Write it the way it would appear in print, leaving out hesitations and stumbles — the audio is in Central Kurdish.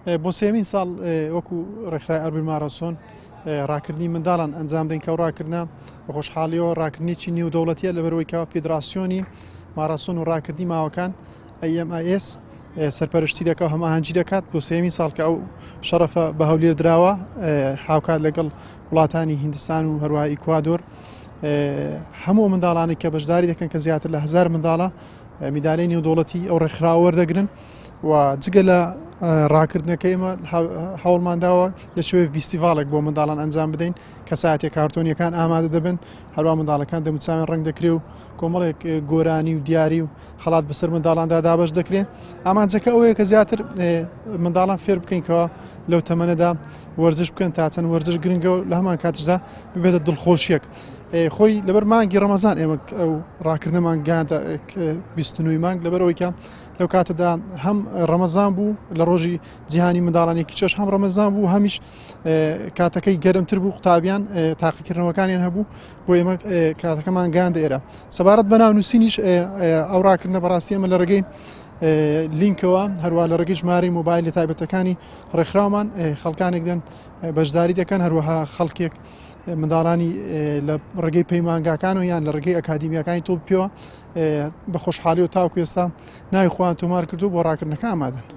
بۆ سێیەمین ساڵ وەکو ڕێکخراوی ئەربین ماراسۆن ڕاکردنی منداڵان ئەنجام دەین کە ڕاکردە بە خۆشحاڵیەوە ڕاکردنێکی نێودەوڵەتیە لەبەرەوەی کە فیدراسیۆنی ماراسۆن و ڕاکردنی ماوەکان AMIS سەرپەرشتی دەکا و هەماهەنگی دەکات بۆ سێیەمین ساڵ کە ئەو شەڕەفە بە هەولێر دراوە هاوکات لەگەڵ وڵاتانی هیندستان و هەروەها ئیکوادۆر هەموو منداڵانی کە بەشداری دەکەن کە زیاتر لە هزار منداڵە میدالیای نێودەوڵەتی ئەو ڕێکخراوە وەردەگرن و جگە لە ڕاکردنەکە ئێمە هەوڵمانداوە لە شێوەی ڤیستیڤاڵێک بۆ منداڵان ئەنجام بدەین کەساتێک کارتۆنیەکان ئامادە دەبن هەروە منداڵەکان دەموچاویان ڕەنگ دەکرێ و کۆمەڵێک گۆرانی و دیاری و خەڵات بەسەر منداڵاندا دابەش دەکرێت ئامانجەکە ئەوەیە کە زیاتر منداڵان فێر بکەین کەەوە لەو تەمەنەدا وەرزش بکەن تا چەند وەرزش گرنگە و لە هەمان کاتیشدا ببێتە دڵخۆشیەک خۆی لەبەر مانگی ڕەمەزان ئێمە ئەو ڕاکردنەمان گەیاندە 29 مانگ لەبەرەوەی کە لەو کاتەدا هەم ڕەمەزان بوو لە ڕۆژی جیهانی منداڵانێکی چێش هەم ڕەمەزان بوو هەمیش کاتەکەی گەرمتر بوو قوتابیان تاقیکردنەوەکانیان هەبوو بۆ ئێمە کاتەکەمان گەیاندە ئێرە سەبارەت بە ناونووسینیش ئەو ڕاکردنە بەڕاستی ئێمە لە ڕێگەی لینکەوە هەروە لە ڕێگەی ژمارەی مۆبایلی تایبەتەکانی ڕێکخراومان خەڵکانێک دەن بەشداری دەکەن هەروەها خەڵکێک منداڵانی لە ڕێگەی پەیمانگاکان و یان لە ڕێگەی ئەکادیمیاکانی تۆپی پێوە بە خۆشحاڵی و تاوکو ئێستا ناوی خۆیان تۆمار کردو بۆ ڕاکردنەکە ئامادەن.